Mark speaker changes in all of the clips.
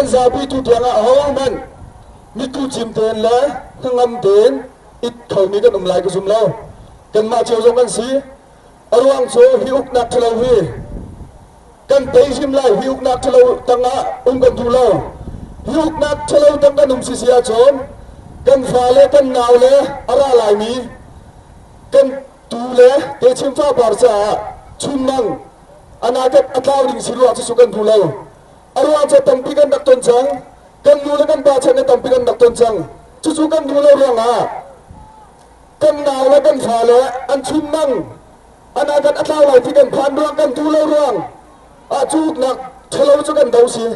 Speaker 1: Kan zapi tu tiang ah ahohmanh mitku cim tein le hnangam tein it khomi kan um lai ka zum lo. Kanmah cio zong kan si. A ruang cu hi uknak ṭhalo hi kan tei hrim lai. Hi uknak ṭhalo tangah um kan duh lo. Hi uknak ṭhalo tang kan um sisi ahcun kan fale kan nau le a ra laimi kan tu le techim fapar caah chunmang anakat a tlau ding si ruah cu kan duh lo. A ruang cu tampi kan rak ton cang. Kan nu le kan pa chan le tampi kan rak ton cang. Cucu kan duh lo ruangah kan nau le kan fale an chunmang anakat a tlau lai ti kan phan ruang, kan duh lo ruang ah cu uknak ṭhalo cu kan do si.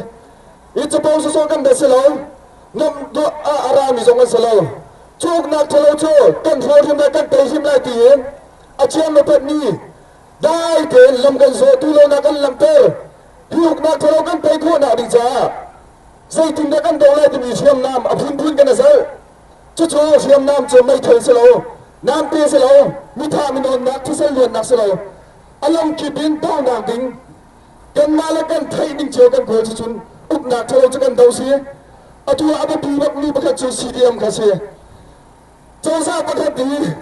Speaker 1: Hi capo sawsawh kan bia si lo, nuamh duh ah a rami zong an si lo. Cu uknak ṭhalo cu kan hrawl hrim lai, kan tei hrim lai tiin a thiam a mi dai tein lam kan zawh tu lonak kan langhter. Hi uknak ṭhalo kan tei khawhnak ding caah zeitindah kan do lai timi hriamnam a phunphun kan i zalh. Cucu hriamnam cu meithal si lo, namte si lo, mithah minawnnak, thisen luannak si lo. A lamkip in dohnak ding kanmah le kan theih ning cio kan kawl cucun uknak ṭhalo cu kan do si. Atu ah a biapi bakmi pakhat cu CDM kha si. Cozah pakhat i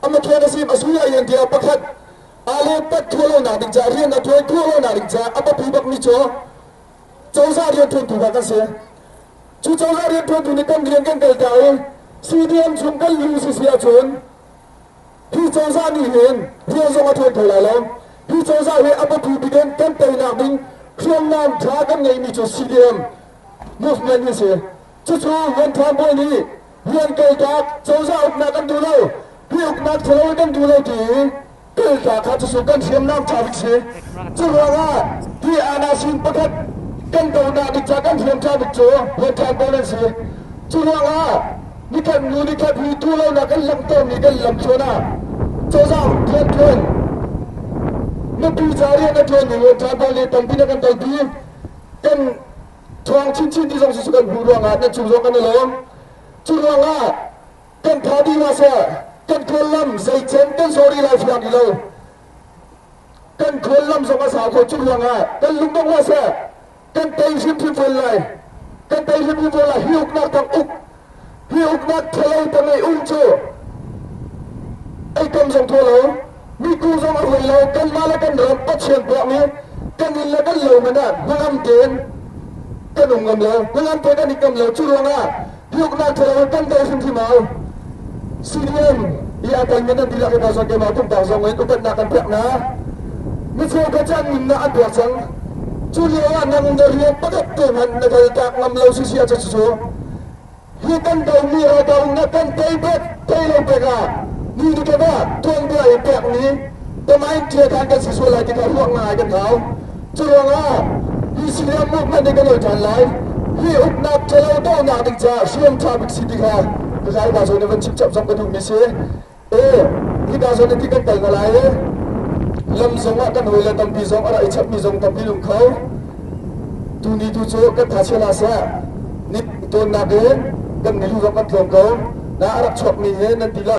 Speaker 1: amakhen a si a sui ai tiah pakhat aa le pat khawh lonak ding caah, rian a ṭuan khawh lonak ding caah a biapi bakmi cu cozah rianṭuantu kha kan si. Cu cozah rianṭuantu nih kan rian kan kalter i CDM chung kan lu si si ahcun hi cozah nih hin rian zong a ṭuan kho lai lo. Hi cozah hi a biapi bik in kan teinak ding hriamnam ṭha kan ngeihmi cu CDM movement hi si. Cucu Vuanthawng bawi nih rian kaltak, cozah uknak kan duh lo, hi uknak ṭhalo kan duh lo ti i kaltak kha cucu kan hriamnam ṭha bik si. Cu ruangah hi anasin pakhat kan donak bik ca kan hriam ṭha bik cu Vuanthawng bawi nan si. Cu ruangah nikhat hnu nikhat hi duhlonak kan langhtermi kan lamthluan ah cozah rianṭuan, mipi ca rian a ṭuanmi Vuanthawng bawi nih tampi na kan kalpi. Kan ṭhawng chinchin ti zong cu kan hmuh ruangah nan cung zong kan i lawm. Cu ruangah kan tha dih hna seh, kan khuallam zeicen kan sawri lai fiang ti lo. Kan khuallam zong a sau kho. Cu ruangah kan lungdong hlah seh, kan tei hrimhrim fawn lai. Kan tei hrimhrim fawn lai. Hi uknak tang uk, hi uknak ṭhalo tang i um cu ei kam zong thaw lo, miku zong a hoi lo. Kanmah le kan ram Pathian tuahmi kan inn le kan lo man ah hnangam tein kan um ngam lo, hnangam tein kan i ngam lo. Cu ruangah hi uknak ṭhalo kan tei hrimhrim hau. CDM i a telmi nan dihlak in zawn keimah pumpak zong in upatnak kan pek hna. Micheu kha caan nunnak an tuak cang. Cu lio ah nang na rian pakhat te hmanh na kaltak ngam lo si si ah cucu hi kan domi ralkap na kan tei pek tei lo pek ah ni ni kap ah tuanbia i pekmi tamain ṭia khan kan si sual lai ti kha ruah ngai kan hau. Cu ruangah hi CDM movement nih kan ol ṭhan lai. Hi uknak ṭhalo dohnak ding caah hriam ṭha bik si ti kha ka ka zawn in van chim chap zong ka duhmi si. E hika zawn in ti kan kal hna lai i lam zong ah kan hawile tampi zong a ra i chapmi zong tampi lung kho. Tuni tu cu kan tha chia la seh, ni tawnnak in kan milu zong kan tlawm ko. Na a rak chuakmi hi nan ti lo.